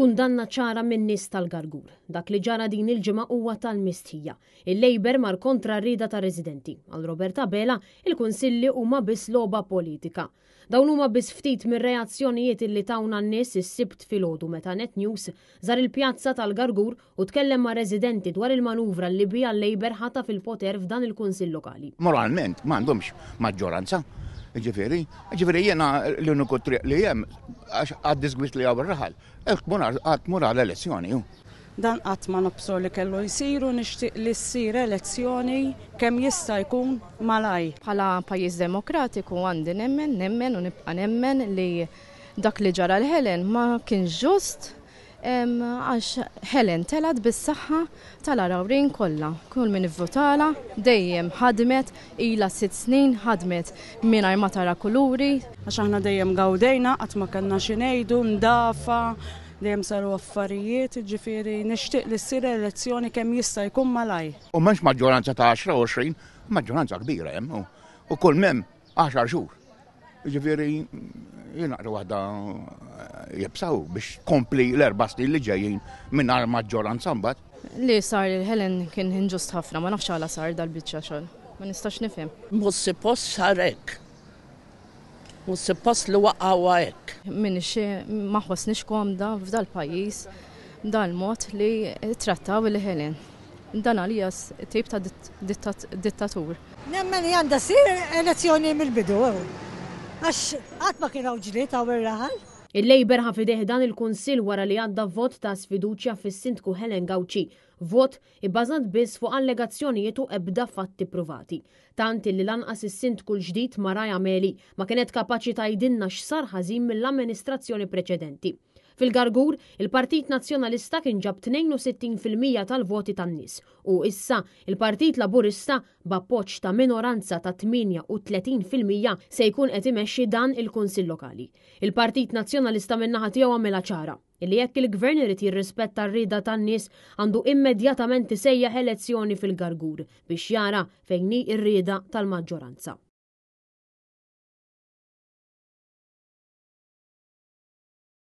Kundanna ċara min-nies tal-Gargur. Dak li ġara din il-ġimgħa huwa tal-mistħija. Il-Labour mar kontra r-rieda tar-residenti. Għal Robert Abela, il-kunsilli huma biss logħba politika. Dawn huma biss ftit mir-reazzjonijiet illi tawna n-nies is-Sibt filgħodu meta Net News żar il-pjazza tal-Gargur u tkellem ma' residenti dwar il-manuvra li biha l-Labour ħataf il-poter f'dan il-Kunsill Lokali. Moralment m'għandhomx maġġoranza, jiġifieri, jiġifieri jiena l-uniku triq li hemm għax għad-disgwid li hawn ir-raħal, għad tmur għal elezzjoni hu. Dan qatt ma nobsor li kellu jsir u nixtieq li ssir elezzjoni kemm jista' jkun malajr. Bħala pajjiż demokratiku għandi nemmen, nemmen u nibqa' nemmen li dak li ġara l-Helen ma kienx ġust għax Helen telgħet bis-saħħa tal-Għargħurin kollha. Kull min ivvutalha dejjem ħadmet, ilha sitt snin ħadmet mingħajr ma tara kuluri. Għax aħna dejjem gawdejna, qatt ma kellna xi ngħidu, ndafa, dejjem saru affarijiet, jiġifieri nixtieq li ssir elezzjoni kemm jista' jkun malajr. U m'hemmx maġġoranza ta' għaxra u 20, maġġoranza kbira hemm u kull m'hemm għaxar xhur. Jiġifieri jien naqra waħda jibsaw biex tkompli l-erba' snin li ġejjin mingħajr maġġoranza mbagħad. Li sar lil Helen kien inġust ħafna, ma nafx għala sar dal-biċċa xogħol. Ma nistax nifhem. Mhux suppost sar hekk. Mhux suppost li waqgħuha hekk. M'iniex ma nħossnix komda f'dal-pajjiż b'dal-mod li ttrattaw lil Helen. Dan għalija tip ta' dittatur. Nemmen li għandha ssir elezzjoni mill-bidu għax qatt ma kien hawn ġlied hawn ir-raħal. Il-Labour ħa f'idejh dan il-Kunsill wara li għadda vot ta' sfiduċja fis-Sindku Helen Gauci, vot ibbażat biss fuq allegazzjonijiet u ebda fatti pruvati. Tant illi lanqas is-Sindku l-ġdid Mariah Meli ma kienet kapaċi tgħidilna x'sar ħażin mill-amministrazzjoni preċedenti. Fil-Gargur, il-Partit Nazzjonalista kien ġab 62% tal-voti tan-nies u issa il-Partit Laburista b'appoġġ ta' minoranza ta' 38% se jkun qed imexxi dan il-Kunsill Lokali. Il-Partit Nazzjonalista min-naħa tiegħu għamilha ċara illi jekk il-Gvern irid jirrispetta r-rieda tan-nies għandu immedjatament isejjaħ elezzjoni fil-Gargur biex jara fejn hi r-rieda tal-maġġoranza.